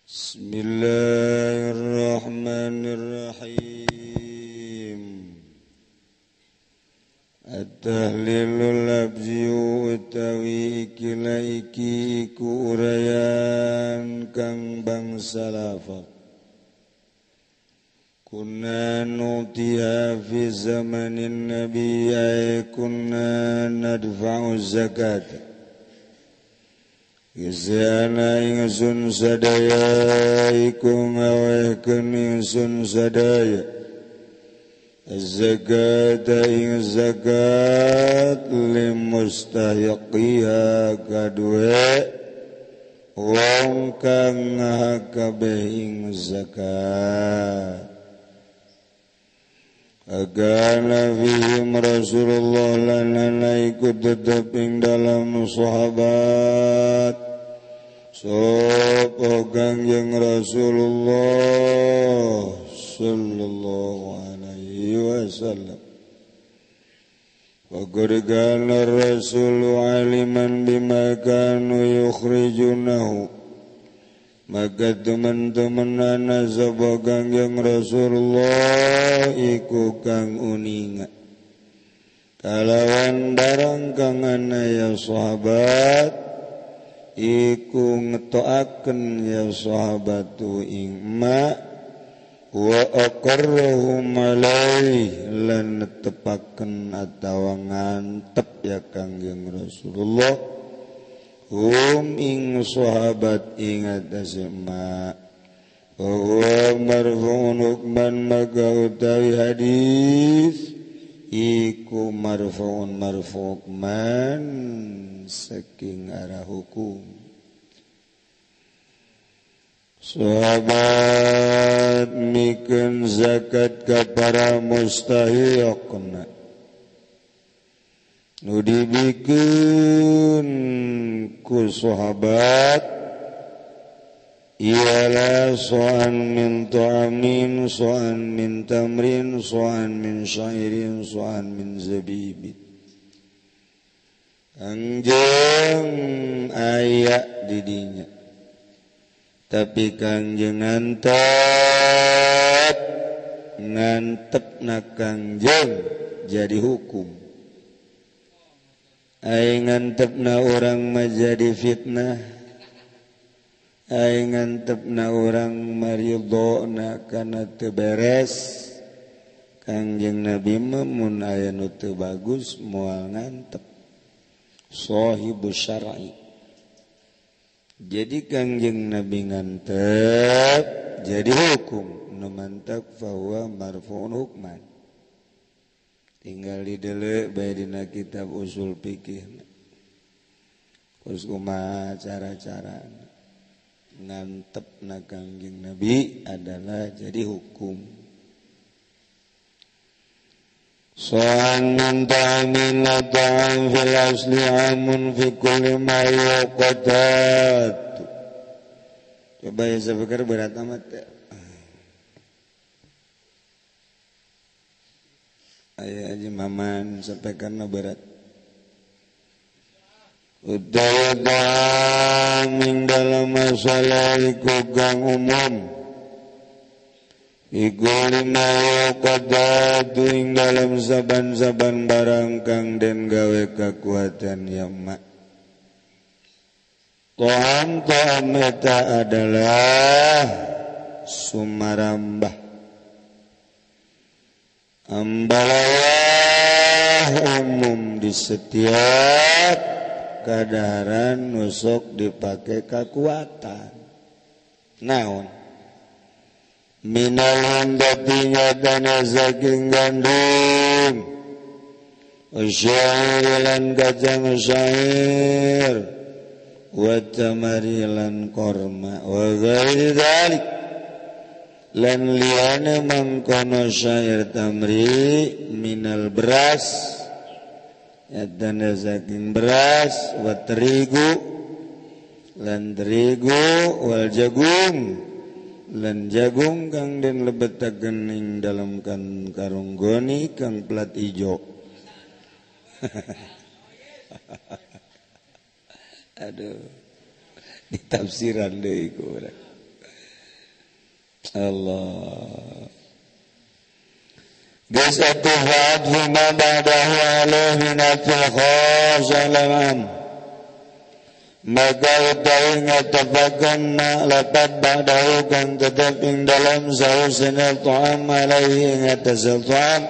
Bismillahirrahmanirrahim. At-tahlilul abziu utawi ikila iki iku urayan kang bangsa lafaz. Kunna nutiha fi zamanin nabi ay kunna nadfa'u zakat. Isana ingsun sadaya iku ngawehkeun ingsun sadaya zakat ing zakat limustahiqiha kadue wong kang ngahakabeh ing zakat. Agana fihim Rasulullah lan ana iku tetep ing dalam sahabat sapa Kangjeng Rasulullah sallallahu alaihi wasallam. Faqad kana ar-rasulu aliman bima kanu yukhrijunahu. Maka teman-teman ana sapa Kangjeng Rasulullah iku kang uninga kalawan barang kang ana ya sahabat iku ngetoaken ya sahabatu ing ma wa aqarrahum alaih lan netepaken atawa ngantep ya Kangjeng Rasulullah hum ing sahabat ing atase ma wa marfu'un hukman maka utawi hadis iku marfu'un marfu' hukman saking arah hukum. Sahabat mikeun zakat ka para mustahiqna nu dibikeun ku sahabat ialah so'an min ta'amin, so'an min tamrin, so'an min syairin, so'an min zabibin. Kangjeng aya didinya tapi Kangjeng ngantep ngantep na Kangjeng jadi hukum. Ai ngantepna urang mah jadi fitnah, ai ngantepna urang maridona kana teu beres. Kangjeng Nabi mah mun aya nu teu bagus moal ngantep, sahibu syar'i. Jadi Kangjeng Nabi ngantep jadi hukum, nu mantep fahuwa marfu'un hukman. Tinggal didelek bae dina kitab usul fikih. Terus kumaha cara-cara ngantepna Kangjeng Nabi adalah jadi hukum. So'an min ta'amin la ta'am fil asli amun fi kulli ma yuqatat. Coba ya saya pikir berat amat ya. Ayah aja maman sampai karena berat. Utawa ta'aming dalam masalah iku kang umum iku lima yuqadatu ing dalam saban-saban barang kang den gawe kekuatan ya mak. To'am to'am eta adalah sumarambah ambalawah umum di setiap kadaharan nusuk dipakai kekuatan. Naon minal handati nyatana saking gandum syair lan kacang syair wa tamari lan korma wa ghairi dzalik lan liyane mangkono syair tamri minal beras nyatana saking beras wa terigu lan terigu wal jagung lan jagung kang den lebetaken ing dalam kan karung goni kang plat ijo. Aduh, ditafsiran deui ku urang. Allah geus atuh fa'adhu ma ba'dahu alaihi min atfil khas alam maka utawi ngatapakeun ma lapat ba'dahu kang tetep ing dalam sausna ta'am alaihi ing atas ta'am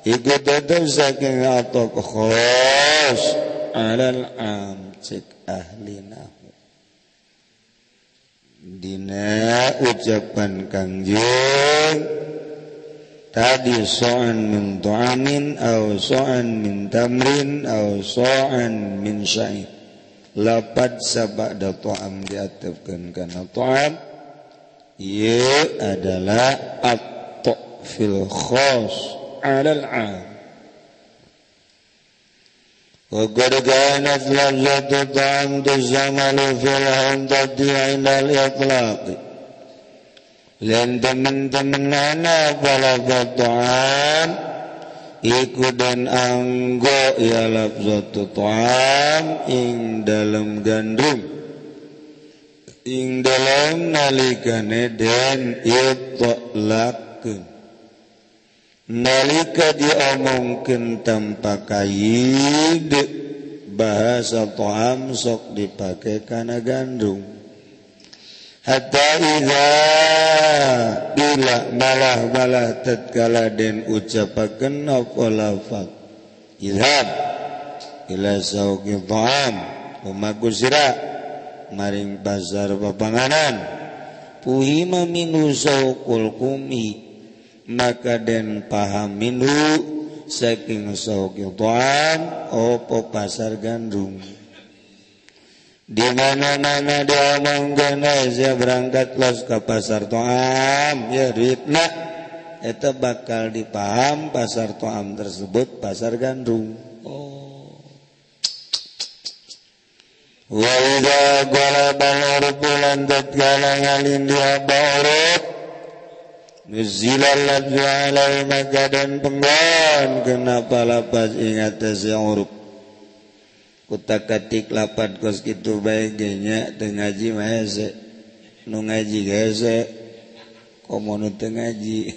iku tetep saking ataf khas alal am cek ahli nahu dina ucapan Kangjeng tadi so'an min ta'amin atau so'an min tamrin atau so'an min sya'ir lapad sabada ta'am diatafkan karena ta'am ia adalah at-ta'fil khas 'alal 'am. Wa qad kanat lafzatu ta'am tuzamalu fil hamdati 'inda al-itlaq. Lan teman-teman ana lafzat ta'am iku dan anggo ya lafzatu ta'am ing dalam gandum ing dalam nalikane den itlaqkeun nalika diomongkeun tanpa kaid bahasa ta'am sok dipake kana gandum. Hatta idza bila malah-malah tatkala den ucapakeun apa lafaz idhab ila sauqi ta'am umaku sira maring pasar papanganan puhima minu sauqul kumi maka den paham minu saking sauqi ta'am apa pasar gandum. Di mana-mana diomongkeun saya berangkat los ke pasar ta'am ya duitna eta bakal dipaham pasar ta'am tersebut pasar gandum. Oh. Wa idza ghalaba al-urfu lan tatkala ngalin dia ba'uruf nuzila lafzu alai maka dan penggon kenapa lapas ingat si uruf kutak-katik lapat kos kitu bae ge nya teu ngaji mah hese nu ngaji ge hese komo nu teu ngaji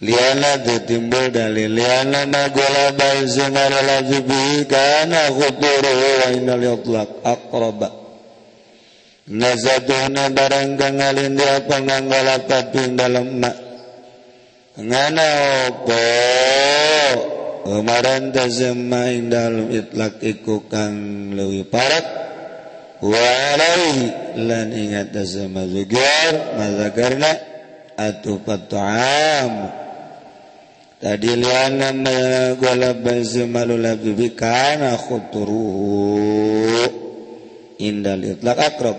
liana teu timbul dalil liana ma ghalaba zimar lazibi kana khuturu wa innal yutlaq aqraba nazatuhna barang kang ngalin dia panganggo lapat ing dalem ma ngana opo kemarin tazamma ing dalem itlaq iku kang leuwih parat wa alaihi lan ingat tazamma zugar mazakarna atu fat'am tadi liana ma ghalaba zamalu labbi kana khuturuhu indal itlaq aqrab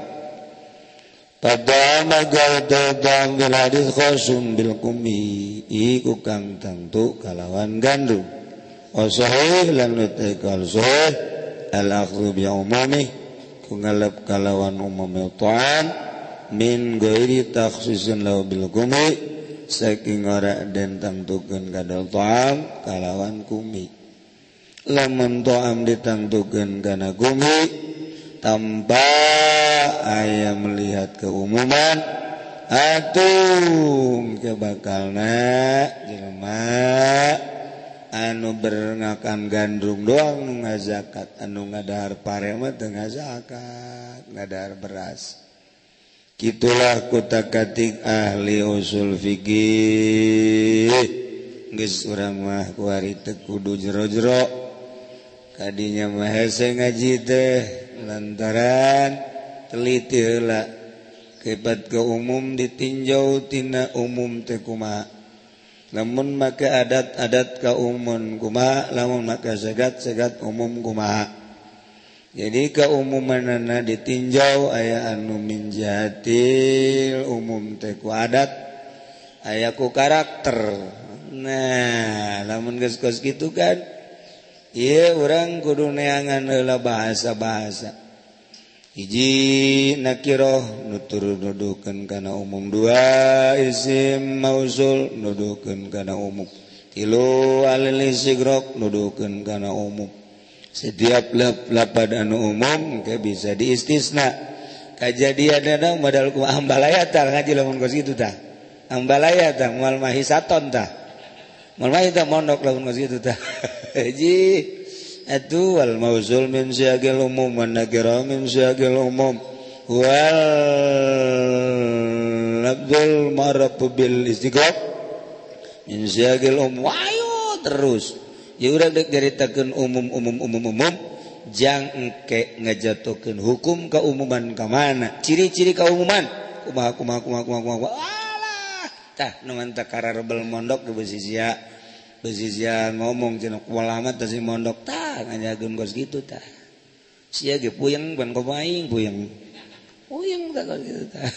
pada magal ta'am bil hadis khasum bil kumi iku kang tentu kalawan gandum. Sahih lan utakal sahih al akhdhu bi umumi ku ngalap kalawan umum ta'am min ghairi takhsisin lahu bil kumi saking ora den tangtukeun kadal ta'am kalawan kumi. Lamun ta'am ditangtukeun kana kumi tanpa aya melihat keumuman atung kebakalna jelema anu berngakan gandum doang nu ngazakat anu ngadahar pare mah teu ngazakat ngadahar beras. Kitulah kutakatik ahli usul fikih geus urang mah kuari teu kudu jero-jero kadinya mah hese ngaji teh lantaran teliti heula kebat ke umum ditinjau tina umum teh kumaha. Lamun maka adat-adat kaumun kumaha, lamun maka segat-segat umum kumaha. Jadi keumumanana ditinjau aya anu min jahatil umum teh ku adat, aya ku karakter. Nah, lamun geus kos kitu kan ieu urang kudu neangan heula bahasa-bahasa. Hiji nakiroh nutur nuduhkeun kana umum, dua isim mausul nuduhkeun kana umum, tilu alil istigrok nuduhkeun kana umum. Setiap lapad anu umum ke bisa diistisna. Kajadian modal ku ambalaya tah ngaji lamun kos kitu tah. Ambalaya tah moal mahisaton tah. Moal mahi tah mondok lamun kos kitu tah. Hiji atuh wal mausul min siyagil umum wan nakira min siyagil umum wal abdul marab bil istiqlal min siyagil umum. Ayo terus. Ya urang deuk nyaritakeun umum umum umum umum jang engke ngajatuhkeun hukum keumuman ka mana ciri-ciri keumuman kumaha kumaha kumaha kumaha kumaha alah tah nu mantap kararebel mondok ge beusi sia ngomong cenah kumaha tah si mondok tah ngajageun kos kitu tah sia ge puyeng ban komo aing puyeng puyeng tah kos kitu tah.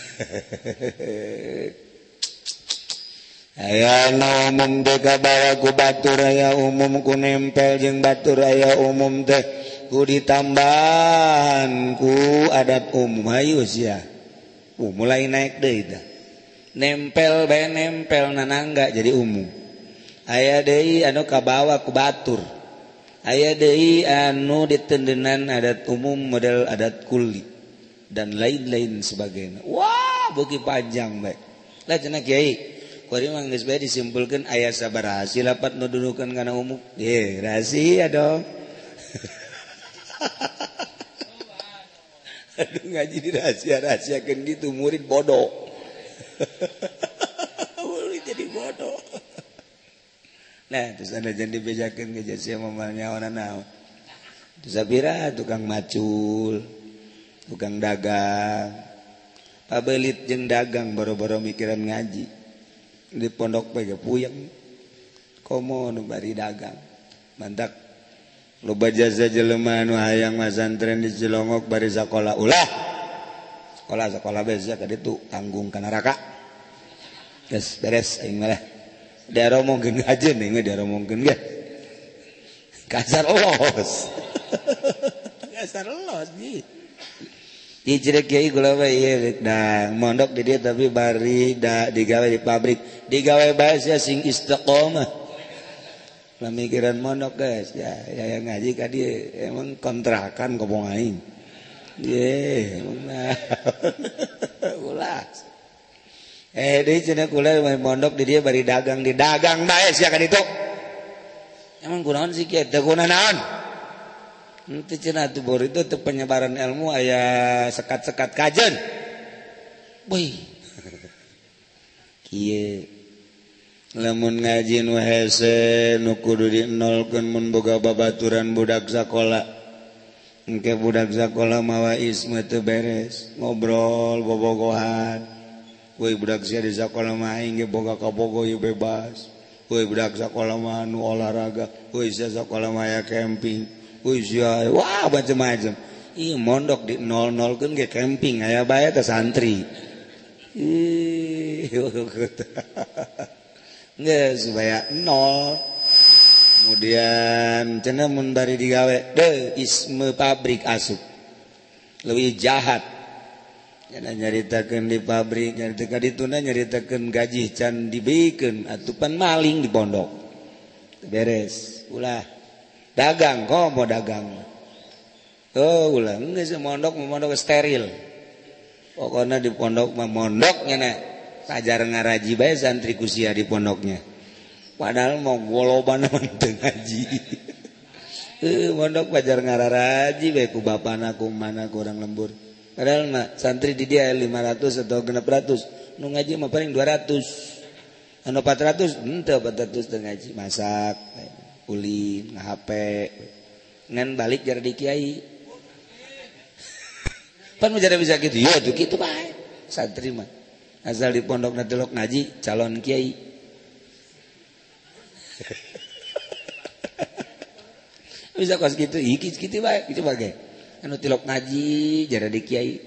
Aya na umum teh kabawa ku batur aya umum ku nempel jeung batur aya umum teh ku ditambahan ku adat umum hayu sia. Mulai naik deui tah. Nempel bae nempel nanangga jadi umum. Aya deui anu kabawa ku batur. Aya deui anu ditendenan adat umum model adat kuli dan lain-lain sebagainya. Wah, beuki panjang bae. Lah cenah kiai kuari mah geus bae disimpulkeun aya sabaraha silapat nu dudukeun kana umum. Ye, rahasia dong. Aduh ngaji dirahasia-rahasiakeun gitu murid bodoh. Murid jadi bodoh. Nah, terus ada jadi dibejakeun ke sia moal nyaona naon. Terus sapira tukang macul, tukang dagang. Pabelit jeung dagang boro-boro mikiran ngaji. Di pondok bae puyeng. Komo nu bari dagang. Mantak loba jasa jelema nu hayang masantren di Cilongok bari sakola ulah. Sekolah bae sia ka ditu tanggung ka neraka. Geus beres aing mah. Diaromongkeun aja nih, diaromongkeun ge. Kasar los. Kasar los ji. Dicerek kiai kula bae ieu da mondok di dieu tapi bari da digawe di pabrik. Digawe bae sia sing istiqomah. Pemikiran mondok guys, ya ya ngaji ka dieu emang kontrakan kobong aing. Ye, emang nah. Ulah. Deui cenah kula mondok di dieu bari dagang, di dagang bae sia ka ditu. Emang kunaon sih kieu? Teu kuna naon? Henteu cenah atuh bor itu teu penyebaran ilmu aya sekat-sekat kajen. Wih. Kieu lamun ngaji nu hese nu kudu dienolkeun mun boga babaturan budak sakola. Engke budak sakola mawa isme teu beres, ngobrol bobogohan. Woi budak sia di sakola mah aing ge boga kabogo ieu bebas. Woi budak sakola mah nu olahraga, woi sia sakola mah aya camping. Woi sia wah macam-macam. Ih mondok di nol-nolkeun ge camping aya bae teh santri. Ih nggak supaya nol. Kemudian cenah mun bari digawe deh isme pabrik asup lebih jahat. Cenah nyaritakeun di pabrik nyaritakeun dituna nyaritakeun gaji can dibikeun atupan maling di pondok. Beres ulah dagang kok mau dagang. Oh ulah geus mondok mondok steril. Pokoknya di pondok mah mondoknya na ajar ngaraji bae santri kusia di pondoknya. Padahal mau goloban mah teu ngaji. Mondok pajar ngararaji bae ku bapana ku mana ku urang lembur. Padahal mah santri di dia 500 atau 600, nu ngaji mah paling 200. Anu 400 henteu 400 teu ngaji, masak, ulin, HP. Ngan balik jar di kiai. Pan mah bisa gitu, ya tuh kitu bae. Santri mah asal di pondok na telok ngaji calon kiai. Bisa kos gitu, iki kitu bae, kitu bae. Anu tilok ngaji jadi di kiai.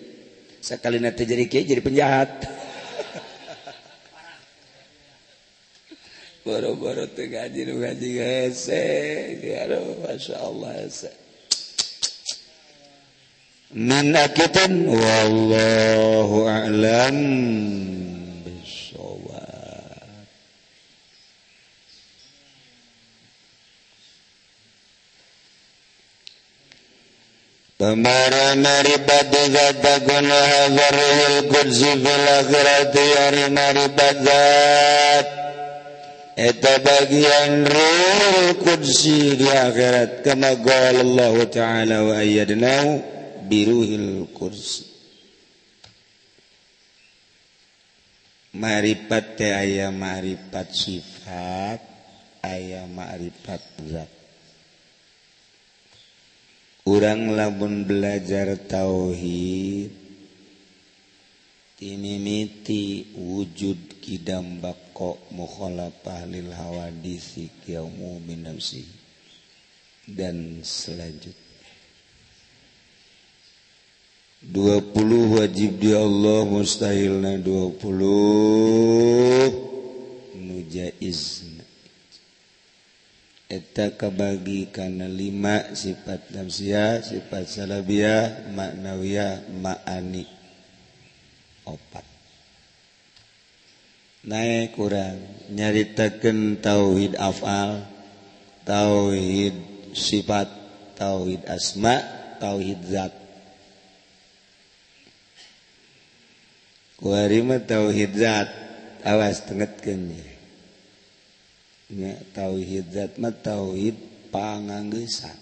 Sekali nanti jadi kiai jadi penjahat. Boro-boro teu ngaji nu ngaji hese. Aduh, masyaallah hese. Min akitan wallahu a'lam bissawab. Pemara maribat zat takun hadharul qudsi fil akhirati ari maribat zat eta bagian ruhul qudsi di akhirat kama qala Allah ta'ala wa ayyadnahu biruhil qudsi. Maripat teh aya maripat sifat, aya maripat zat. Urang lamun belajar tauhid timimiti wujud kidam bako mukhalafah lil hawadisi yaumu min nafsi dan selanjutnya. 20 wajib di Allah mustahilna 20 nu jaizna. Eta kabagi kana 5 sifat nafsiyah, sifat salabiyah, maknawiyah, ma'ani 4. Naik kurang nyaritakeun tauhid af'al, tauhid sifat, tauhid asma, tauhid zat. Kuari mah tauhid zat, awas tengetkeun nya. Tauhid zat mah tauhid panganggeusan,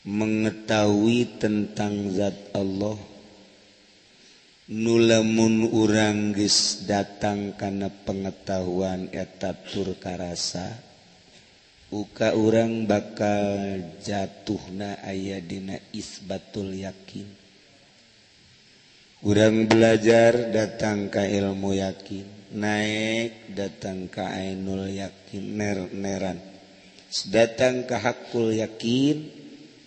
mengetahui tentang zat Allah. Nu lamun urang geus datang kana pengetahuan eta tur karasa, uka urang bakal jatuhna aya dina isbatul yakin. Urang belajar datang ka ilmu yakin, naik datang ka ainul yakin, ner-neran datang ka hakul yakin,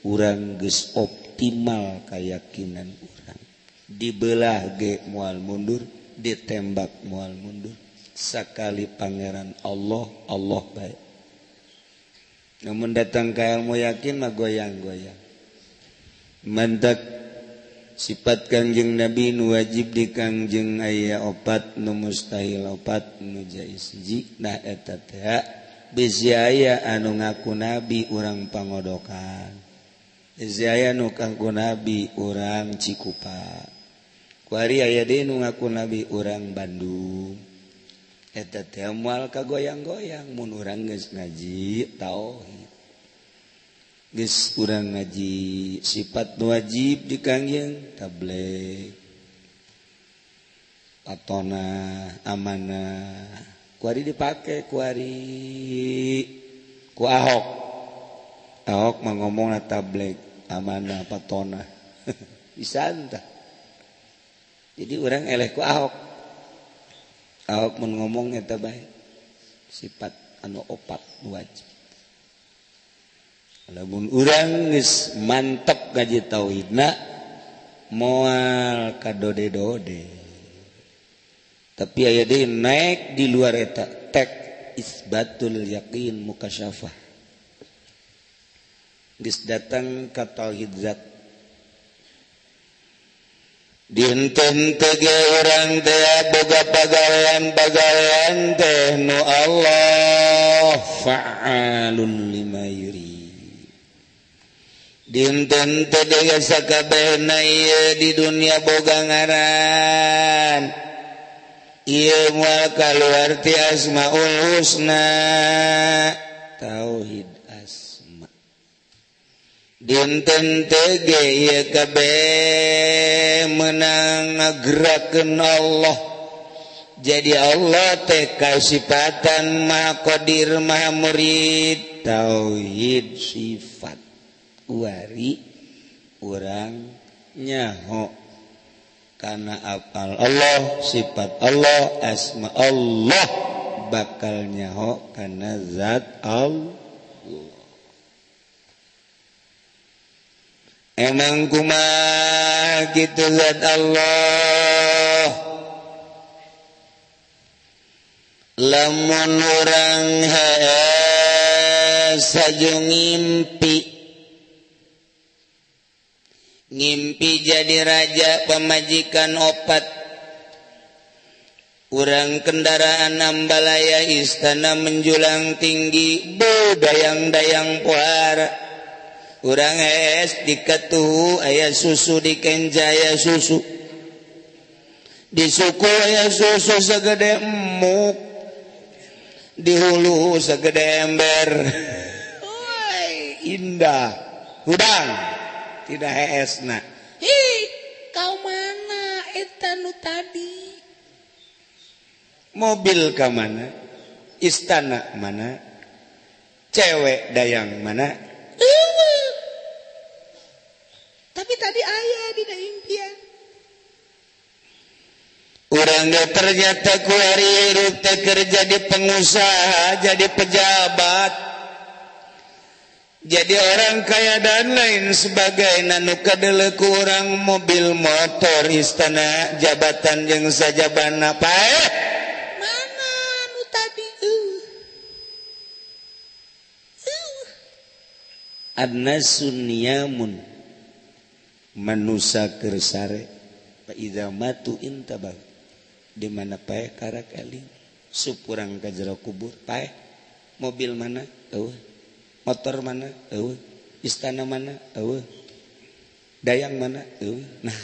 urang geus optimal keyakinan urang. Dibelah ge moal mundur, ditembak moal mundur. Sakali pangeran Allah, Allah baik. Namun datang ka ilmu yakin mah goyang-goyang. Mantak sifat Kangjeng Nabi nu wajib di Kangjeng aya 4, nu mustahil 4, nu jaiz 1. Nah eta teh bisi aya anu ngaku nabi urang Pangodokan, bisi aya nu ngaku nabi urang Cikupa, kuari aya deui nu ngaku nabi urang Bandung. Eta teh moal kagoyang-goyang mun urang geus ngaji tauhid. Geus urang ngaji sifat wajib di Kangjeng tabligh, patona, amanah, kuari dipake kuari ku Ahok. Ahok mah ngomongna tabligh, amanah, patona. Bisa entah. Jadi urang eleh ku Ahok. Ahok mun ngomong eta bae sifat anu 4 wajib. Lamun urang geus mantep ngaji tauhidna moal kadode-dode. Tapi aya deui naik di luar eta tek isbatul yakin mukasyafah. Geus datang ka tauhid zat. Dinten teh ge urang teh boga pagawean-pagawean teh nu Allah fa'alun lima yurid. Dinten teh dega sakabehna ieu di dunia boga ngaran. Ieu moal kaluar ti Asmaul Husna, tauhid asma. Dinten teh ge ieu kabeh meunang ngagerakeun Allah. Jadi Allah teh kasipatan Maha Qadir Maha Murid, tauhid sifat. Wari urang nyaho karena apal Allah, sifat Allah, asma Allah, bakal nyaho karena zat Allah. Emang kumaha kitu zat Allah? Lamun urang hees saju ngimpi, ngimpi jadi raja pemajikan 4, urang kendaraan ambalaya istana menjulang tinggi, budayang-dayang pohara. Urang es diketu aya susu di kenja aya susu. Di suku aya susu segede emuk. Di hulu segede ember. Woi, indah. Hudang tidak heesna. Hi, kau mana eta nu tadi? Mobil ka mana? Istana mana? Cewek dayang mana? Eueuh. Tapi tadi aya dina impian. Urang ge ternyata ku ari hirup teh keur jadi pengusaha, jadi pejabat, jadi orang kaya dan lain sebagainya. Nu kadeuleu ku urang mobil, motor, istana, jabatan jeung sajabana paeh. Mana nu tadi? Annasun niyamun, manusa keur sare, fa idza matu intabah. Di mana paeh karak eling, supurang ka jero kubur paeh. Mobil mana? Eueuh. Motor mana? Eueuh. Istana mana? Eueuh. Dayang mana? Eueuh. Nah,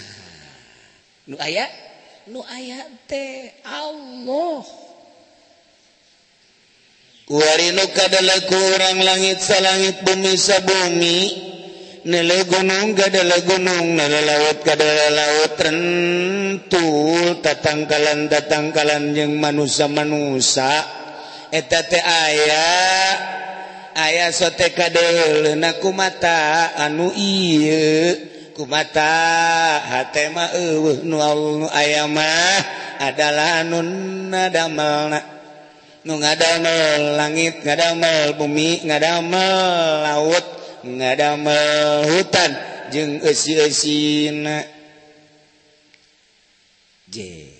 nu aya? Nu aya teh Allah. Kuari nu kadala kurang langit salangit bumi sabumi, nele gunung kadala gunung, nele laut kadala laut, rentul tatangkalan tatangkalan jeung manusa-manusa eta teh aya aya sote kadeuleuna kumata anu ieu kumata hate mah eueuh nu aya mah adalah anu nadamelna. Nu ngadamel langit, ngadamel bumi, ngadamel laut, ngadamel hutan jeung eusi-eusina. Je,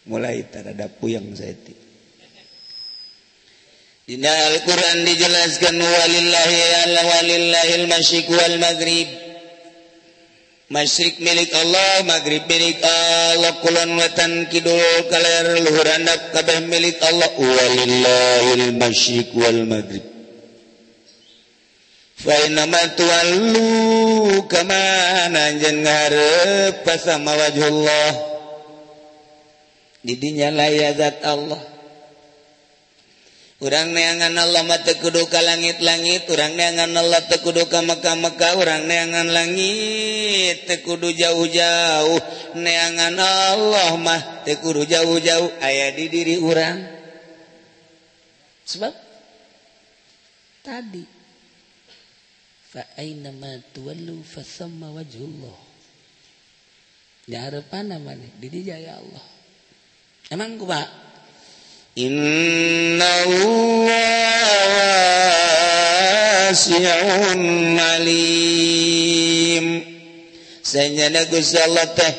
mulai tarada puyeng saeutik. Dina Al-Qur'an dijelaskan walillahi ala walillahil masyriq wal maghrib. Masyrik milik Allah, maghrib milik Allah, kulon wetan kidul kaler luhur handap kabeh milik Allah. Walillahil masyriq wal maghrib. Fa inna ma tuwallu kama anjeun ngarep pasama wajhullah. Di dinya laya zat Allah. Urang neangan Allah mah teu kudu ka langit-langit, urang neangan Allah teu kudu ka Mekah-Mekah, urang neangan langit teu kudu jauh-jauh, neangan Allah mah teu kudu jauh-jauh, aya di diri urang. Sebab tadi fa aina ma tuwallu fa thamma wajhullah. Dihareupana maneh di dieu ya Allah. Emang kumaha? Inna Allah wasi'un alim. Sanyana Gusti Allah teh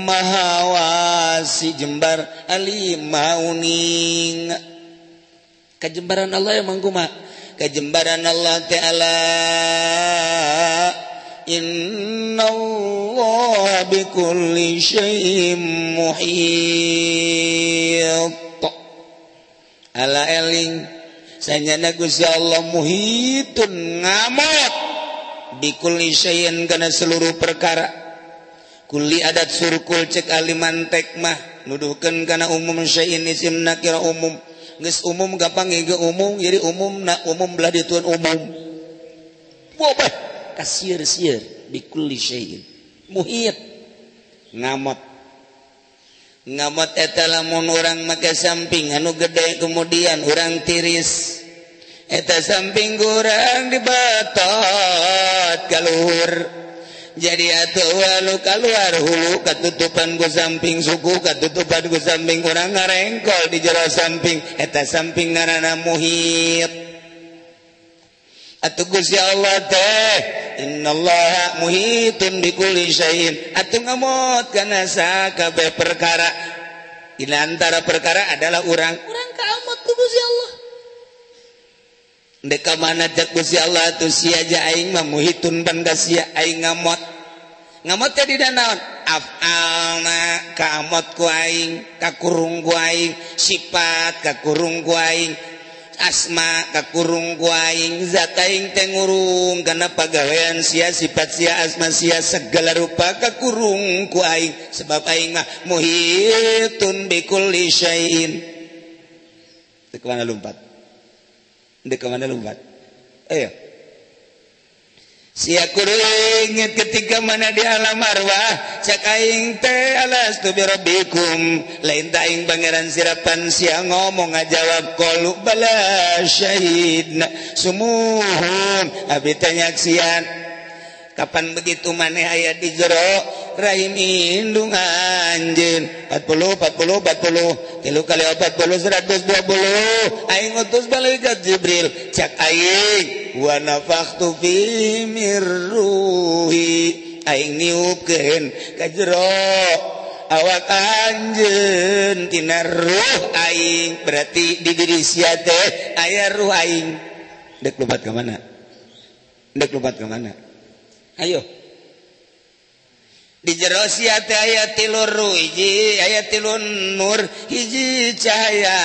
maha wasi jembar, alim maha uning. Kajembaran Allah emang kumaha? Kajembaran Allah ta'ala inna Allah bikulli syai'in muhit. Ala eling sanyana Gusti Allah muhitun ngamot bikulli syai'in kana seluruh perkara. Kulli adat surkul cek alimantek mah nuduhkeun kana umum syai'in isim nakira umum. Geus umum gampang ge umum jadi umum na umum belah dituan umum. Bobeh kasir-sir bikulli syai'in muhit ngamot. Ngamot eta lamun urang make samping anu gede kemudian urang tiris eta samping urang dibetot kaluhur jadi atuh anu kaluar hulu katutupan ku samping suku katutupan ku samping urang ngarengkol di jero samping eta samping ngaranna muhit. Atuh Gusti Allah teh innallaha muhitun bikulli syai'in. Atuh ngamot kana sakabeh perkara. Dina antara perkara adalah urang. Urang kaamot ku Gusti Allah. Ndek ka mana cek Gusti Allah atuh sia ja aing mah muhitun pan ka sia aing ngamot. Ngamot teh dina naon? Af'alna kaamot ku aing, kakurung ku aing, sifat kakurung ku aing. Asma kakurung ku aing zat aing teh ngurung kana pagawean sia sifat sia asma sia segala rupa kakurung ku aing sebab aing mah muhitun bikulli syai'in. Dek mana lompat? Dek mana lompat? Ayo. Sia kudu inget ketika mana di alam arwah cak aing teh alastu birabbikum lain ta aing pangeran sirapan sia ngomong ngajawab qalu bala syahidna sumuhun abi teh nyaksian kapan begitu maneh aya di jero rahim indung anjeun 40 40 40 3 kali 40 120 aing utus malaikat Jibril cak aing wa nafakhtu fi mir ruhi aing niupkeun ka jero awak anjeun tina ruh aing berarti di diri sia teh aya ruh aing. Dek lompat ka mana? Dek lompat ka mana? Ayo. Di jero sia teh aya tilu ruh hiji, aya tilu nur hiji cahaya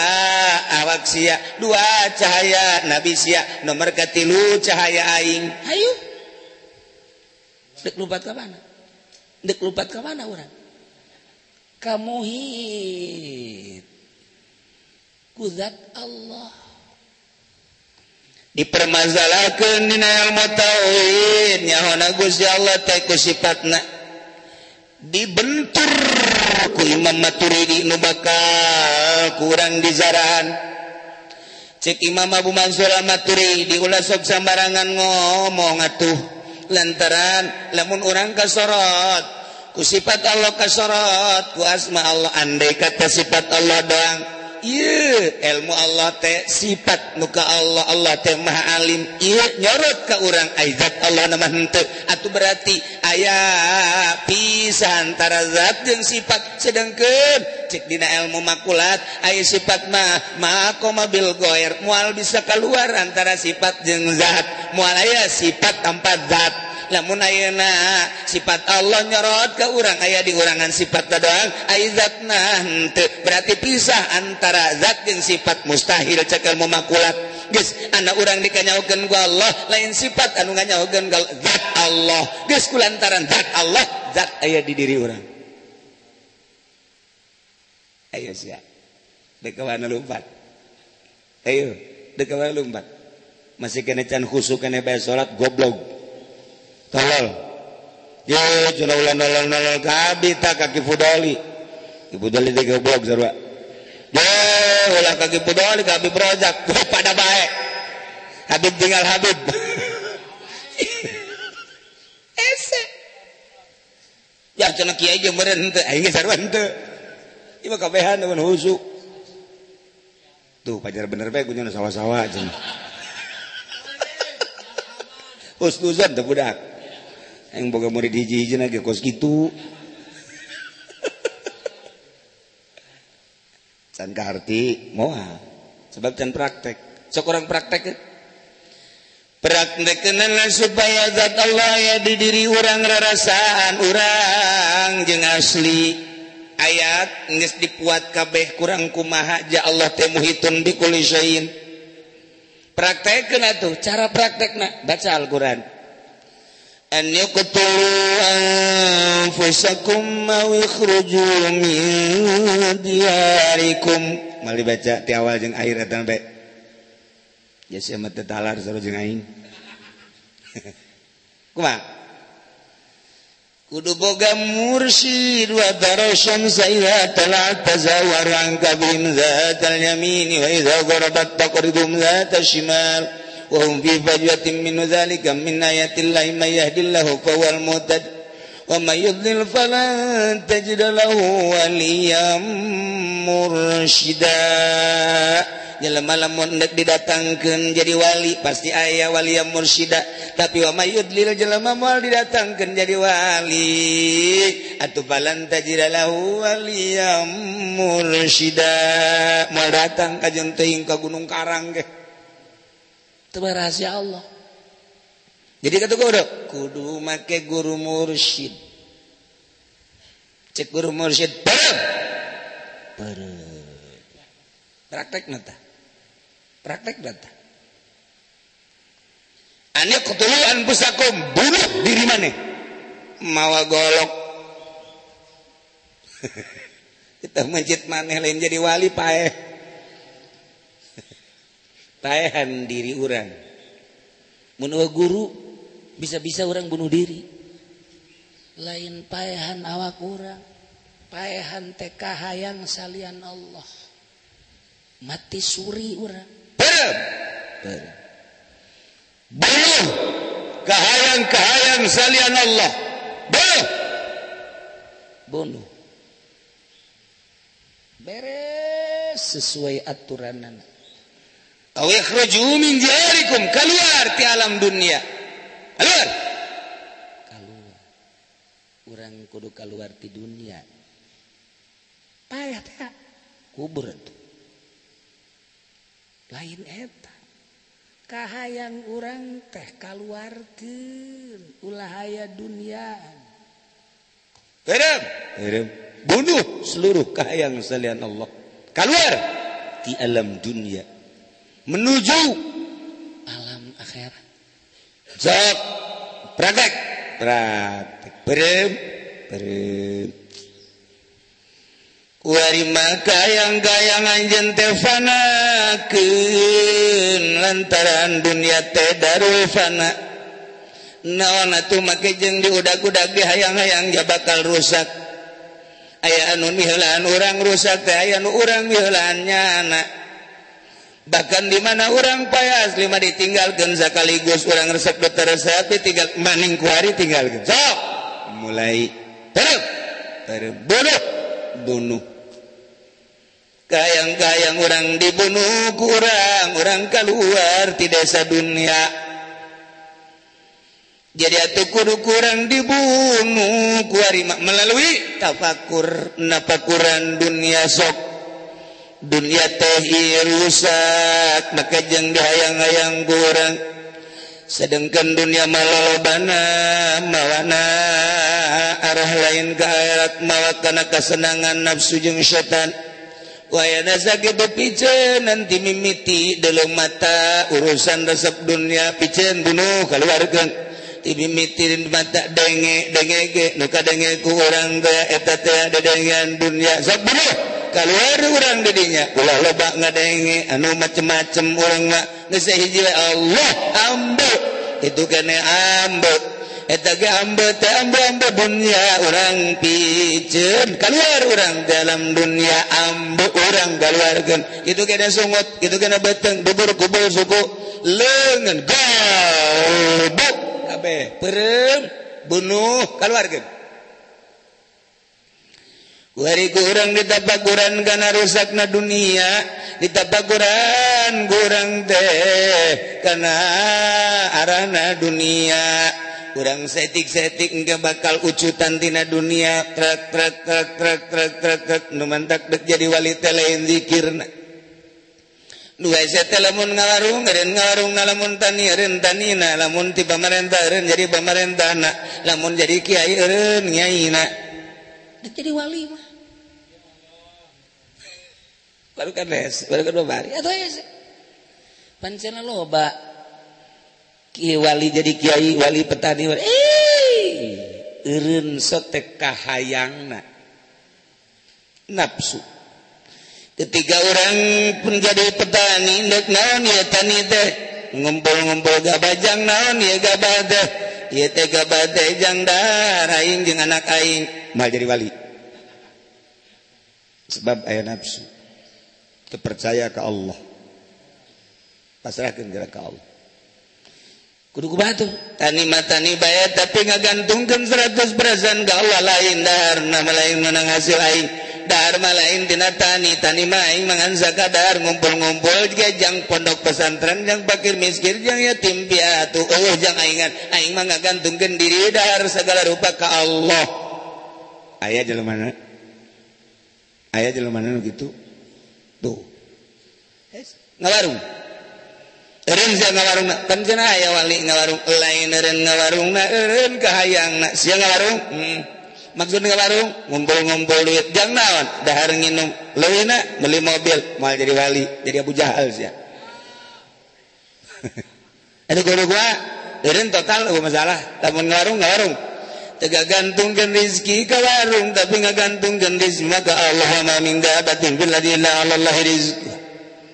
awak sia, dua cahaya nabi sia, nomor katilu cahaya aing. Ayo. Dek lompat ka mana? Dek lompat ka mana urang? Ka muhit ku zat Allah. Dipermasalahkeun dina ilmu tauhid nyahona Gusti Allah teh ku sifatna dibentur ku Imam Maturidi nu bakal kurang dizaran. Cek Imam Abu Mansur Al-Maturidi ulah sok sambarangan ngomong atuh lantaran lamun urang kasorot ku sifat Allah kasorot ku asma Allah andai kata sifat Allah doang ieu ilmu Allah teh sifat nu ka Allah Allah teh maha alim ieu nyorot ka urang ai zat Allah na mah henteu atuh berarti aya pisah antara zat jeung sifat sedengkeun cek dina ilmu makulat aya sifat mah maqama bil ghair moal bisa keluar antara sifat jeung zat moal aya sifat tanpa zat. Lamun ayeuna sifat Allah nyorot ka urang aya di urangan sifat doang aya zatna henteu berarti pisah antara zat jeung sifat mustahil cek ilmu makulat. Geus anak urang dikanyaokeun ku Allah lain sifat anu nganyaokeun ka zat Allah geus kulantaran zat Allah zat aya di diri urang. Ayo sia dek ka mana lompat? Ayo dek ka mana lompat? Masih kene can khusuk kene bae salat goblok tolol. Ye cenah ulah nolol-nolol ka abi tah ka Ki Fudoli. Ki Fudoli teh goblok sarua. Ye ulah ka Ki Fudoli ka Habib Rozak pada bae. Habib tinggal Habib. Ese. Ya cenah kiai jeung meureun henteu aing ge sarua henteu. Ieu mah kabehan mun husuk. Tuh pajar bener bae kunyana sawah-sawah cenah. Husnuzon teh budak. Yang boga murid hiji-hiji ge kos kitu. Can kaharti moal sebab can praktek. Sok urang praktek. Praktekeunana supaya zat Allah ya di diri urang rarasaan urang jeung asli. Ayat geus dipuat kabeh kurang kumaha ja Allah teh muhitun bi kulli syai'in. Praktekkeun atuh cara praktekna baca Al-Qur'an. An yaqtulu anfusakum aw ikhruju min diyarikum. Mal dibaca ti awal jeung akhir eta bae. Ya sia mah teu talar sarua jeung aing. Kumaha? Kudu boga mursyid wa tara syamsa idza tala'at tazawwaru an kabihim zatal yamini wa idza gharabat taqridum zatal shimal wa hum fi fajwatin min dzalika min ayatillahi may yahdillahu fahuwal muhtad wa may yudlil falan tajid lahu waliyyan mursyida. Jelema lamun deuk didatangkeun jadi wali pasti aya wali yang mursyida, tapi wa may yudlil jelema moal didatangkeun jadi wali atuh falan tajid lahu waliyyan mursyida. Moal datang ka jeung teuing ka Gunung Karang ge. Itu rahasia Allah. Jadi kata kudu kudu make guru mursyid. Cek guru mursyid bareng. Bareng. Praktekna tah. Praktek data. Ane qtulu anfusakum, bunuh diri maneh. Mawa golok. Kita mencit maneh lain jadi wali paeh. Paehan diri urang. Mun guru bisa-bisa orang bunuh diri. Lain paehan awak urang, paehan teh kahayang salian Allah. Mati suri urang. Berem. Berem. Bunuh kahayang-kahayang salian Allah. Bunuh. Bunuh. Beres sesuai aturanana. Aw ikhruju min diyarikum, keluar ti alam dunia. Keluar. Keluar. Urang kudu keluar ti dunia. Payah teh kubur tuh. Lain eta. Kahayang urang teh kaluarkeun ulah aya dunia. Berem. Berem. Bunuh seluruh kahayang salian Allah. Keluar ti alam dunia menuju alam akhirat. Jawab, praktek, praktek, berem, berem. Kuari maka yang gayang anjeun teh fanakeun lantaran dunia teh darul fana. Naon atuh make jeung diudag-udag dihayang-hayang ja bakal rusak. Aya anu miheulaan urang rusak teh aya anu urang miheulaan nyana. Bahkan di mana urang payah asli mah ditinggalkeun sakaligus urang resep teu resep ditinggal maning ku hari tinggalkeun. Sok mulai terus terus bunuh bunuh. Kayang-kayang urang dibunuh ku urang, urang keluar ti desa dunia. Jadi atuh kudu kurang dibunuh ku ari melalui tafakur nafakuran dunia sok. Dunia teh rusak maka jeung dihayang-hayang kurang. Sedangkan dunia malalobana mawana arah lain ke akhirat mawa kana kasenangan nafsu jeung setan. Wayana sakitu piceun nanti mimiti deuleu mata urusan resep dunia piceun bunuh kaluarkeun. Mimiti mata denge denge ge nu kadenge ku urang teh eta teh dedengean dunia sok bunuh kaluar urang di dinya ulah loba ngadenge anu macem-macem urang mah geus hiji we Allah ambe itu kene ambe eta ge ambe teh ambe-ambe dunia urang piceun kaluar urang dalam dunia ambe urang kaluarkeun kitu kene sungut kitu kene beuteung dubur kubur suku leungeun gobok kabeh peureum bunuh kaluarkeun. Kuari kurang ditapakuran kana rusakna dunia, ditapakuran kurang teh kana arahna dunia. Kurang setik-setik engke bakal ucutan tina dunia, trek trek trek trek trek trek trek nu mantak dek jadi wali teh lain zikirna. Nu hese teh lamun ngawarung eureun ngawarung na lamun tani eureun tanina, lamun ti pamarentah eureun jadi pamarentahna, lamun jadi kiai eureun nyaina. Dek jadi wali mah. Baru kan hese, baru kan babari atuh hese. Pancena loba kiai wali jadi kiai, wali petani, wali. Eureun sotek kahayangna. Nafsu. Ketiga orang pun jadi petani, dek naon ya tani teh, ngumpul-ngumpul gabah jang naon ya gabah teh, ieu teh gabah teh jang dahar aing jeung anak aing, mal jadi wali. Sebab aya nafsu. Teu percaya ka Allah. Pasrahkeun ka Allah. Kudu kumaha tuh? Tani mah tani bae tapi ngagantungkeun 100% ka Allah lain dahar nama lain menang hasil aing. Dahar mah lain tina tani, tani mah aing mangan sakadar ngumpul-ngumpul ge jang pondok pesantren jang fakir miskin jang yatim piatu eueuh jang aingan. Aing mah ngagantungkeun diri dahar segala rupa ka Allah. Aya jelema mana? Aya jelema mana nu kitu? Tuh. Ngawarung. Eureun sia ngawarungna, kan cenah aya wali ngawarung, lain eureun ngawarungna, eureun kahayangna. Sia ngawarung? Maksud ngawarung ngumpul-ngumpul duit jang naon? Dahar nginum, leuwihna meuli mobil, moal jadi wali, jadi Abu Jahal sia. Aduh guru gua eureun total eueuh masalah lamun ngawarung ngawarung teu gantungkeun rezeki ka warung tapi ngagantungkeun rezeki maka Allah ma min dabatin fil ardi illa 'ala Allah rizq.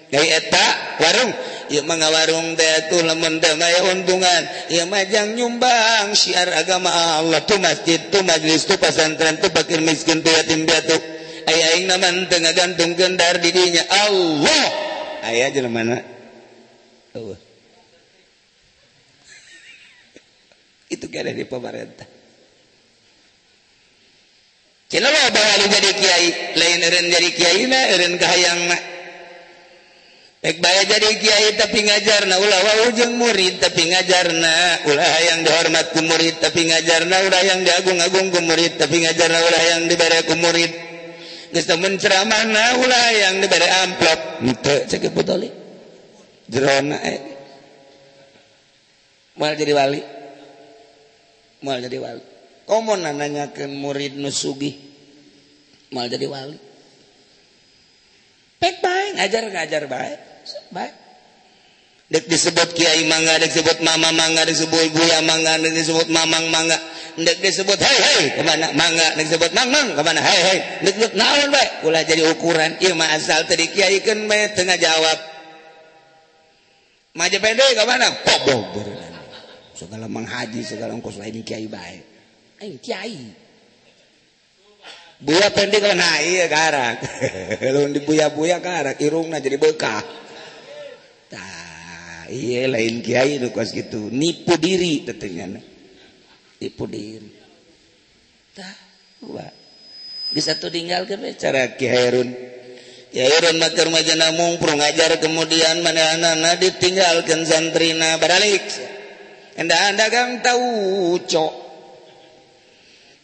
Dari eta warung ieu mah ngawarung teh atuh lamun teu mah untungan ieu mah jang nyumbang syiar agama Allah tu masjid tu majlis tu pesantren tu fakir miskin tu yatim piatu aya aing mah teu ngagantungkeun dar di dinya Allah aya jelema mana eueuh itu kira di pemerintah. Cina lo bawa jadi kiai, lain eureun jadi kiai na eureun kahayang na. Ek bae jadi kiai tapi ngajarna ulah wau jeung murid tapi ngajarna ulah hayang dihormat ku murid tapi ngajarna ulah hayang diagung-agung ku murid tapi ngajarna ulah hayang dibere ku murid. Geus teu mun ceramahna ulah hayang dibere amplop. Henteu cek Ibu Jerona moal jadi wali. Moal jadi wali. Komo nanyakeun murid nu sugih moal jadi wali. Pek bae ngajar-ngajar bae. Bae. Dek disebut kiai mangga, dek disebut mama mangga, disebut buya mangga, dek disebut mamang mangga, dek disebut hei hei kemana mangga, dek disebut mang mang kemana hei hei, dek disebut naon bae ulah jadi ukuran ieu mah asal teu dikiaikeun bae teu ngajawab. Maja pede kemana? Kobog segala manghaji segala ongkos lain kiai bae. Aing kiai. Buya pendek kan nah iya karak. Lamun dibuya-buya karak irungna jadi bekah. Tah iya lain kiai nu kos kitu, nipu diri tetehnya. Nipu diri. Tah wah. Bisa tuh tinggalkeun we cara Ki Hairun. Ki Hairun mah keur majana mungprung ngajar kemudian manehanana ditinggalkeun santrina baralik. Enda dagang tahu cok.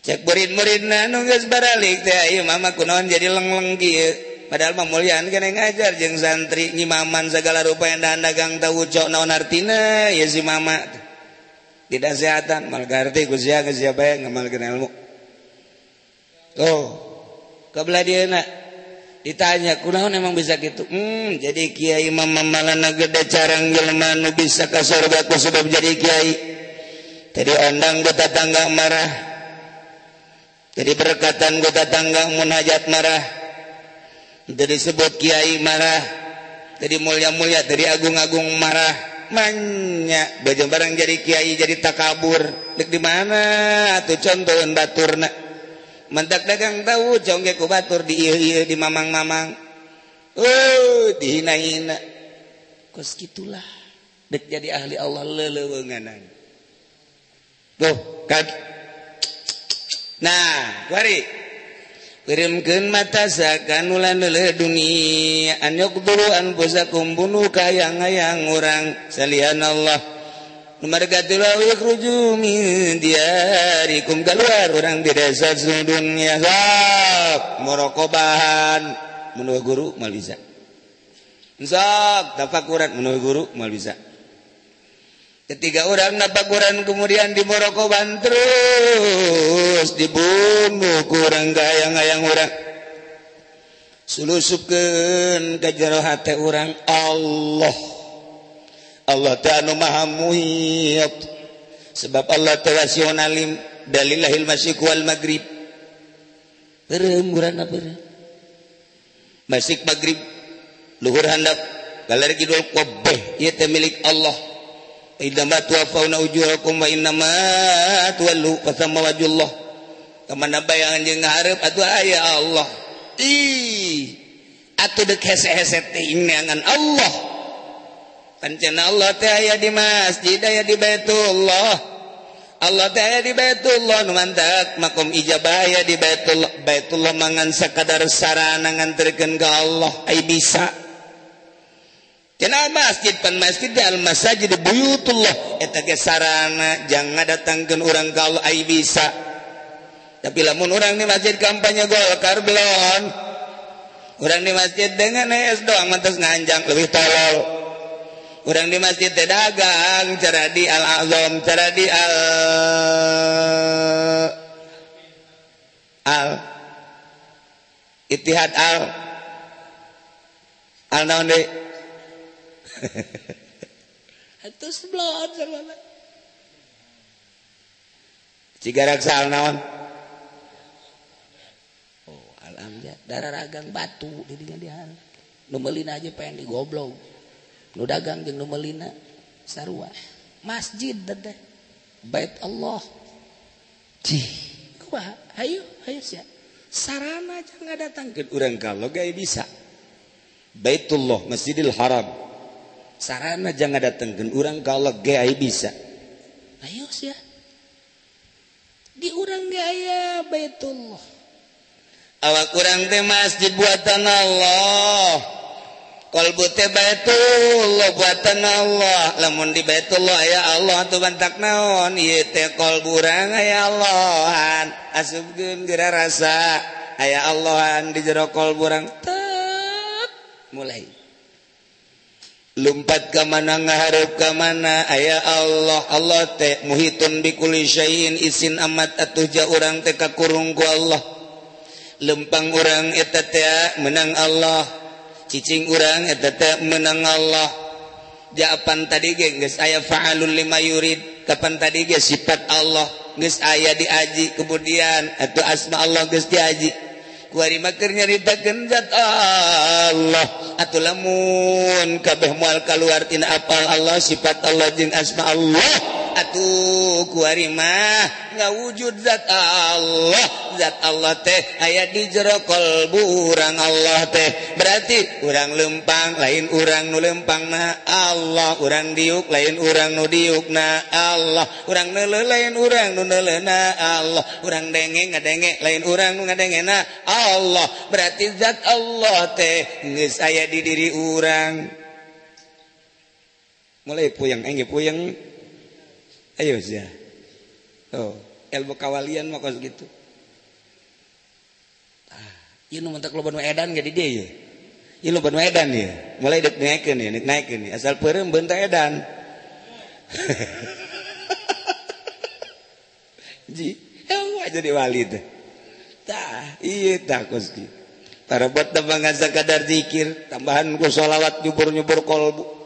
Cek murid-muridna nu geus baralik teh ieu mama kunaon jadi lengleng kieu. Padahal mah mulyaan kana ngajar jeung santri nyimaman segala rupa enda dagang tahu cok naon artina ieu si mama. Tidak sehatan mal garti ku sia geus sia bae ngamalkeun ilmu. Tuh, kebelah dieuna ditanya kunaon emang bisa gitu. Jadi kiai mama malana gede carang jelema nu bisa ka surga ku sebab jadi kiai. Tadi ondang ku tetangga marah. Jadi berkatan ku tetangga munajat marah. Tadi disebut kiai marah. Tadi mulia-mulia, tadi agung-agung marah. Banyak baju barang jadi kiai jadi takabur. Dek di mana atuh contoheun baturna. Mentak dagang tahu congge ku batur di ieu-ieu di mamang-mamang. Dihina-hina. Kos kitulah dek jadi ahli Allah leleuweunganan. Tuh kan. Nah, kuari. Kirimkeun mata sakan ulah leuleuh dunia an yaqduru anfusakum bunuh kayang-hayang urang salian Allah. Marga tilaw yakhruju min diyarikum keluar orang di desa dunia sok muraqabahan menurut guru mal bisa. Sok tafakuran menurut guru mal bisa. Ketiga orang nafakuran kemudian di muraqabahan terus dibunuh kurang gayang-gayang orang sulusupkeun ka jero hate urang Allah. Allah teh anu maha muhit sebab Allah teh rasionalim dalilahil masyriq wal maghrib beureum urang beureum masyriq maghrib luhur handap galer kidul kabeh ieu teh milik Allah. Idza ma tuwaffawna ujurakum wa innama tuwallu fasamma wajhullah kamana bayangan jeung ngahareup atuh aya Allah ih atuh deuk hese-hese teh neangan Allah. Pancen Allah teh aya di masjid aya di Baitullah. Allah teh aya di Baitullah nu mantak makom ijabah aya di Baitullah. Baitullah mangan sakadar sarana nganterkeun ka Allah ai bisa. Cenah masjid pan masjid al masajid buyutullah eta ge sarana jang ngadatangkeun urang ka Allah ai bisa. Tapi lamun urang di masjid kampanye Golkar belon. Urang di masjid dengan es doang mantas nganjang leuwih tolol. Urang di masjid teh dagang cara di Al-Azam, cara di Al Ittihad Al Al naon deui? Atuh seblon sarwana. Cigarak sal naon? Oh, alhamdulillah darah ragang batu di dinya dihan. Nu meulina aja pengen digoblok. Nu dagang jeung nu meulina sarua. Masjid teh Bait Allah. Cih, kumaha? Hayu, hayu sia. Sarana jangan datangkeun urang kalau gae bisa. Baitullah, Masjidil Haram. Sarana jangan datangkeun urang kalau gae bisa. Ayo sia. Di urang ge aya Baitullah. Awak urang teh masjid buatan Allah. Qalbu teh Baitullah buatan Allah. Lamun di Baitullah aya Allah atuh bantak naon? Ieu teh qalbu urang aya Allahan. Asupkeun geura rasa aya Allahan di jero qalbu urang. Tep mulai. Lumpat ka mana ngahareup ka mana aya Allah. Allah teh muhitun bikulli syai'in isin amat atuh ja urang teh kakurung ku Allah. Lempang urang eta teh menang Allah. Cicing urang eta teh menang Allah. Japan tadi ge geus aya fa'alul lima yurid. Kapan tadi ge sifat Allah geus aya diaji, kemudian atuh asma Allah geus diaji. Kuari mah keur nyaritakeun zat Allah. Atuh lamun kabeh moal kaluar tina apal Allah, sifat Allah jeung asma Allah. Atuh kuari mah ngawujud zat Allah. Zat Allah teh aya di jero kalbu urang Allah teh. Berarti urang lempang lain urang nu lempangna Allah, urang diuk lain urang nu diukna Allah, urang neuleuh lain urang nu neuleuna Allah, urang denge ngadenge lain urang nu ngadengena Allah. Berarti zat Allah teh geus aya di diri urang. Mulai puyeng engge puyeng. Ayo sia. Oh, ilmu kawalian mah kos gitu. Ah, ieu nu mentak loba nu edan ge di dieu ye. Ieu loba nu edan ye. Mulai dek naikeun ye, dek naikeun ye. Asal peureum beunta edan. Ji, eueuh jadi wali teh. Tah, ieu tah kos kieu. Parabot teh bangsa kadar zikir, tambahan ku sholawat nyubur-nyubur kolbu.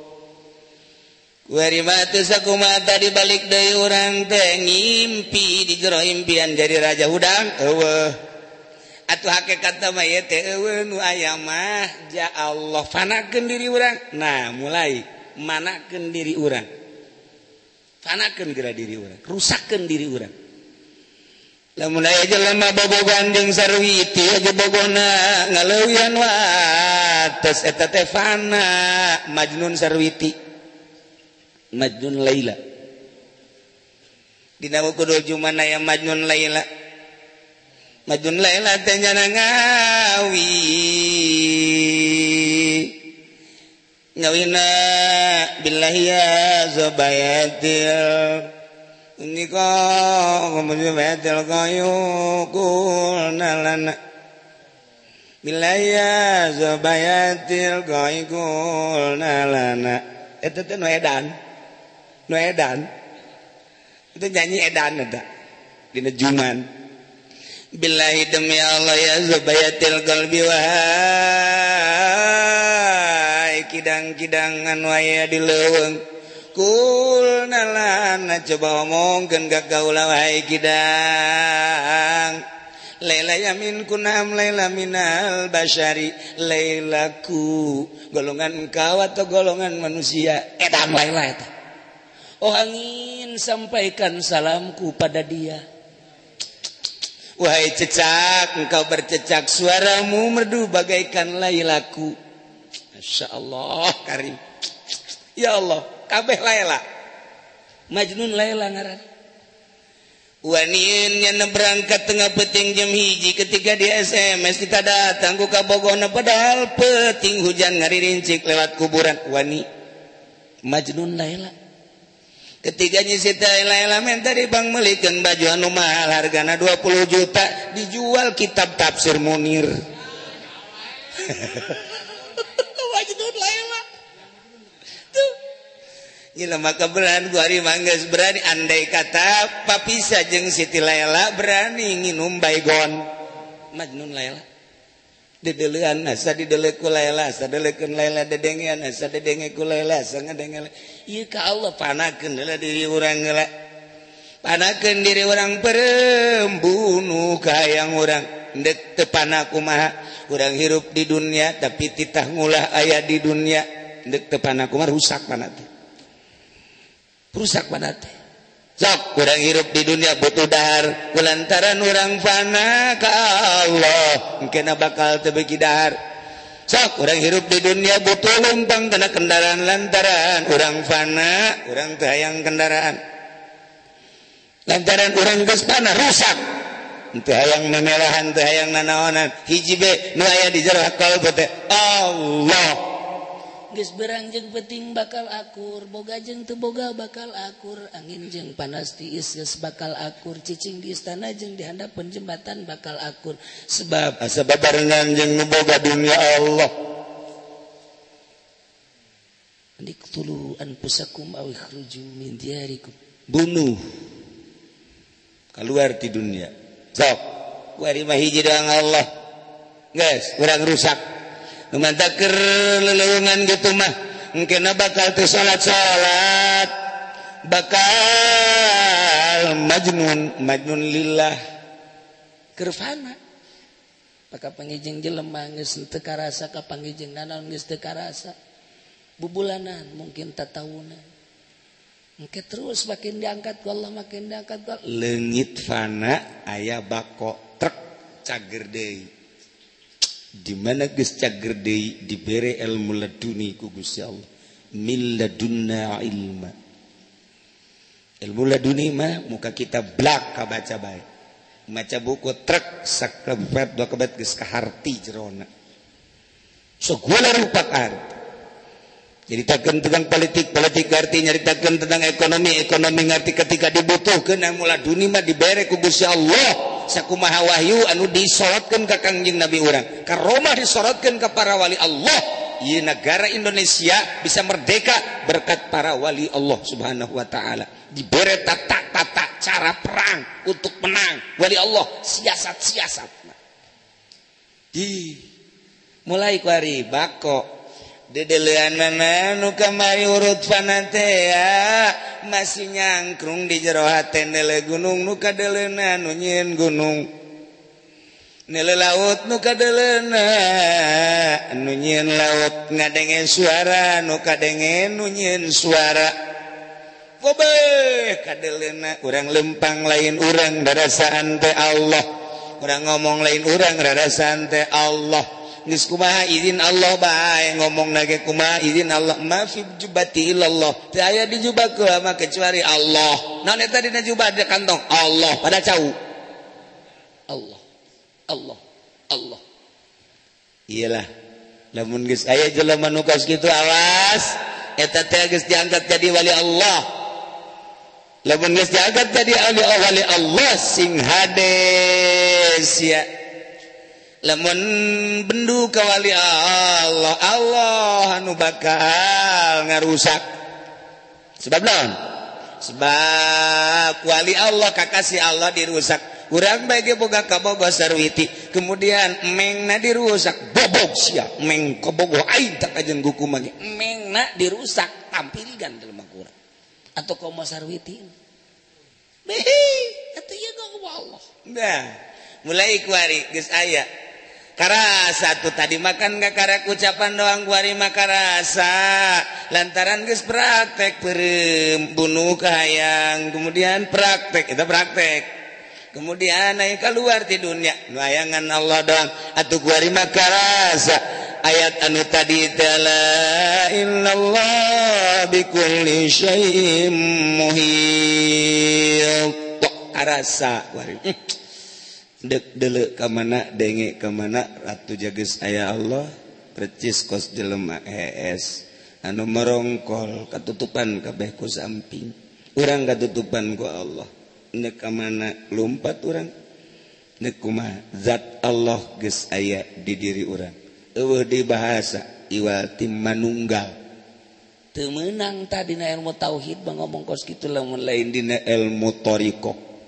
Kuari mah teu sakumaha tadi balik deui urang teh ngimpi di jero impian jadi raja hudang eueuh. Atuh hakikatna mah ieu teh eueuh nu aya mah ja Allah fanakeun diri urang. Nah, mulai manakeun diri urang. Fanakeun geura diri urang, rusakkeun diri urang. Lamun aya jelema bobogohan jeung sarwiti aja bogona ngaleuwihan wates eta teh fana Majnun sarwiti. Majnun Laila. Dina buku Jumana ya Majnun Laila. Majnun Laila teh nyana ngawi. Ngawina billahi ya zubayatil. Nika ngumubayatil qayu kulna lana. Billahi ya zubayatil qayu kulna lana. Eta teh nu edan. Nu edan itu nyanyi edan eta dina juman. Billahi demi Allah ya zubayatil qalbi wahai kidang-kidangan waya di leuweung kulna lana coba omongkeun ka kaula wahai kidang. Laila yamin kunam laila minal basyari lailaku golongan kau atau golongan manusia edan laila eta. Oh angin sampaikan salamku pada dia. Wahai cecak, engkau bercecak suaramu merdu bagaikan lailaku. Masya Allah karim. Ya Allah, kabeh laila. Majnun Laila ngaran. Wanin nya berangkat tengah peting jam 1 ketika di SMS kita datang ku ka Bogona padahal peting hujan ngaririncik lewat kuburan. Wani Majnun Laila. Ketika nyisita Laila minta di bank melikeun baju anu mahal hargana 20 juta dijual kitab tafsir Munir. Majnun Laila. Tuh. Gila maka berani gua hari mangges berani andai kata papisa jeung Siti Laila berani nginum baygon. Majnun Laila. Dedelean asa didele ku Laila, asa delekeun Laila dedengean asa dedenge ku Laila, asa ngadenge. Ieu ka Allah panakeun heula diri urang heula. Panakeun diri urang perem bunuh ka hayang urang. Ndek teu pana kumaha urang hirup di dunia tapi titah ngulah aya di dunia. Ndek teu pana kumaha rusak pana teh. Rusak pana teh. Sok urang hirup di dunia butuh dahar kulantaran urang fana ka Allah engkena bakal teu beuki dahar. Sok urang hirup di dunia butuh lumpang kana kendaraan lantaran urang fana urang teu hayang kendaraan. Lantaran urang geus fana rusak. Teu hayang memelahan teu hayang nanaonan hiji be nu aya di jero kalbu teh Allah. Geus berang jeung penting bakal akur, boga jeung teu boga bakal akur, angin jeung panas tiis geus bakal akur, cicing di istana jeung di handapeun jembatan bakal akur. Sebab asa babarengan jeung nu boga dunia Allah. Niqtulu anfusakum aw ikhruju min diyarikum. Bunuh keluar di dunia. Sok kuari mah hiji doang Allah. Geus urang rusak. Nu mantak keur leleuweungan kitu mah engkena bakal teu salat-salat bakal majnun majnun lillah keur fana. Paka pangijeng jelema geus teu karasa ka pangijeng nanaon geus teu karasa bubulanan mungkin tatawunan engke terus makin diangkat ku Allah makin diangkat ku Allah. Leungit fana aya bako trek cager deui. Di mana geus cager deui dibere ilmu laduni ku Gusti Allah. Min ladunna ilma. Ilmu laduni mah muka kita blak kabaca bae. Maca buku trek saklebet dua kebet geus kaharti jerona. Segala rupa kaharti. Nyaritakeun tentang politik, politik ngarti, nyaritakeun tentang ekonomi, ekonomi ngarti ketika dibutuhkeun ilmu laduni mah dibere ku Gusti Allah. Sakumaha wahyu anu disorotkeun ka Kangjeng Nabi urang, ka Roma disorotkeun ka para wali Allah. Ieu negara Indonesia bisa merdeka berkat para wali Allah Subhanahu wa taala. Dibere tata-tata cara perang untuk menang wali Allah, siasat-siasat. Di mulai ku ari bako dedeleanana nu kamari urut fana teh masih nyangkrung di jero hate nele gunung nu kadeleuna nu nyieun gunung nele laut nu kadeleuna nu nyieun laut ngadenge suara nu kadenge nu nyieun suara kobeh kadeleuna urang lempang lain urang darasaan teh Allah urang ngomong lain urang darasaan teh Allah. Geus kumaha izin Allah bae ngomong nage kumaha izin Allah ma fi jubati illallah teu aya di jubah mah kecuali Allah. Naon eta dina jubah di kantong Allah pada cau Allah Allah Allah. Iyalah lamun geus aya jelema nu kos kitu awas eta teh geus diangkat jadi wali Allah. Lamun geus diangkat jadi wali Allah sing hades ya. Lamun bendu ka wali Allah, Allah anu bakal ngarusak. Sebab naon? Sebab wali Allah kakasih Allah dirusak. Urang bae ge boga kabogoh sarwiti, kemudian mengna dirusak, bobog sia, meng kabogoh aing tak kajeng guku mah ge. Mengna dirusak, tampilkan dalam urang. Atau komo sarwiti. Behi, atuh ieu ka Allah. Nah, mulai kuari geus aya. Karasa tuh tadi makan gak karak ucapan doang kuari mah karasa lantaran geus praktek peureum bunuh kahayang kemudian praktek itu praktek kemudian naik keluar di dunia nu hayangan Allah doang atuh kuari mah karasa ayat anu tadi la illallah bikulli syai'in muhit karasa kuari dek dele ka mana denge ka mana ratu jages aya Allah percis kos jelema ES anu merongkol katutupan kabeh ku samping urang katutupan ku Allah nek ka mana lumpat urang nek kumaha zat Allah geus aya di diri urang eueuh di bahasa iwal ti manunggal teu meunang tah dina ilmu tauhid mah ngomong kos kitu lamun lain dina ilmu thariqah.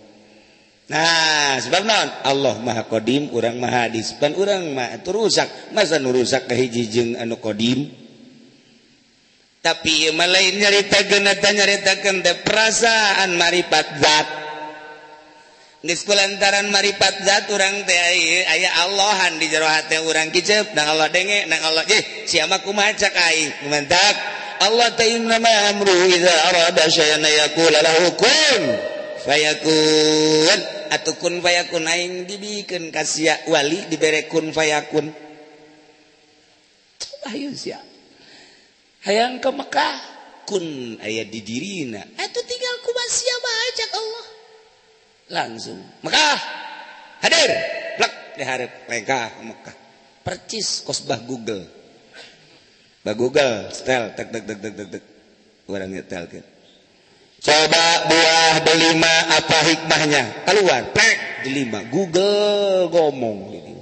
Nah, sebab naon? Allah Maha Qadim, urang Maha Hadis. Pan urang mah atuh rusak. Masa nu rusak kahiji jeung anu qadim? Tapi ieu mah lain nyaritakeun eta nyaritakeun teh perasaan maripat zat. Geus kulantaran maripat zat urang teh aya Allahan di jero hate urang kicep nang Allah denge nang Allah jeh sia mah kumaha cak aing mantak Allah teh innama amruhu idza arada syai'an yaqula lahu kun fayakun atuh kun fayakun aing dibikeun ka sia wali dibere kun fayakun. Coba hayu sia hayang ke Mekah kun aya di dirina atuh tinggal kumaha sia bae cak Allah langsung Mekah hadir plek dihareup lengkah ke Mekah percis kos bah Google bah Google setel tek tek tek tek tek tek urang nyetelkeun. Coba buah delima apa hikmahnya keluar plek delima Google ngomong ini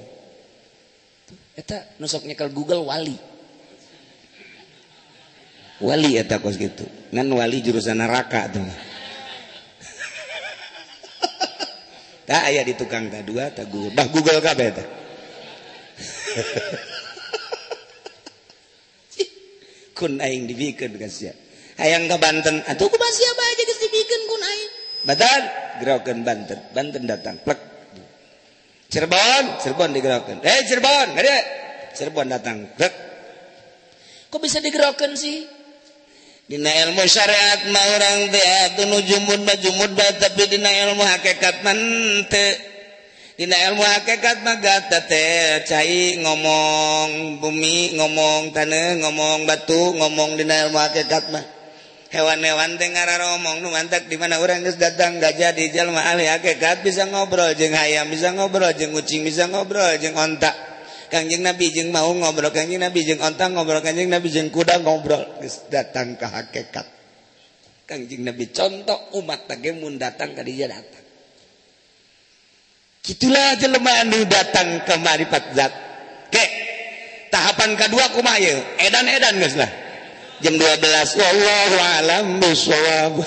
eta nu sok nyekel Google wali wali eta kos gitu ngan wali jurusan neraka tuh. Tak aya di tukang ta dua ta Google bah Google kabeh teh. Kun aing dibikeun ka sia hayang ka Banten atuh kumaha sia bae geus dibikeun kun aing Banten gerokeun Banten Banten datang plek Cirebon Cirebon digerokeun Cirebon gede Cirebon datang plek kok bisa digerokeun sih? Dina ilmu syariat mah urang teh atuh nu jumud mah jumud bae tapi dina ilmu hakikat mah henteu. Dina ilmu hakikat mah gata teh cai ngomong bumi ngomong taneuh ngomong batu ngomong dina ilmu hakikat mah. Hewan-hewan teh ngararomong nu mantak di mana urang geus datang gajah di jalma ahli hakikat bisa ngobrol jeung hayam bisa ngobrol jeung kucing bisa ngobrol jeung onta. Kangjeng Nabi jeung mau ngobrol, Kangjeng Nabi jeung onta ngobrol, Kangjeng Nabi jeung kuda ngobrol, geus datang ka hakikat. Kangjeng Nabi contoh umat teh mun datang ka dieu datang. Kitulah jelema anu datang ke marifat zat. Ke tahapan kedua kumaha ieu? Edan-edan geus lah. Jam 12 wallahu alam bisawab.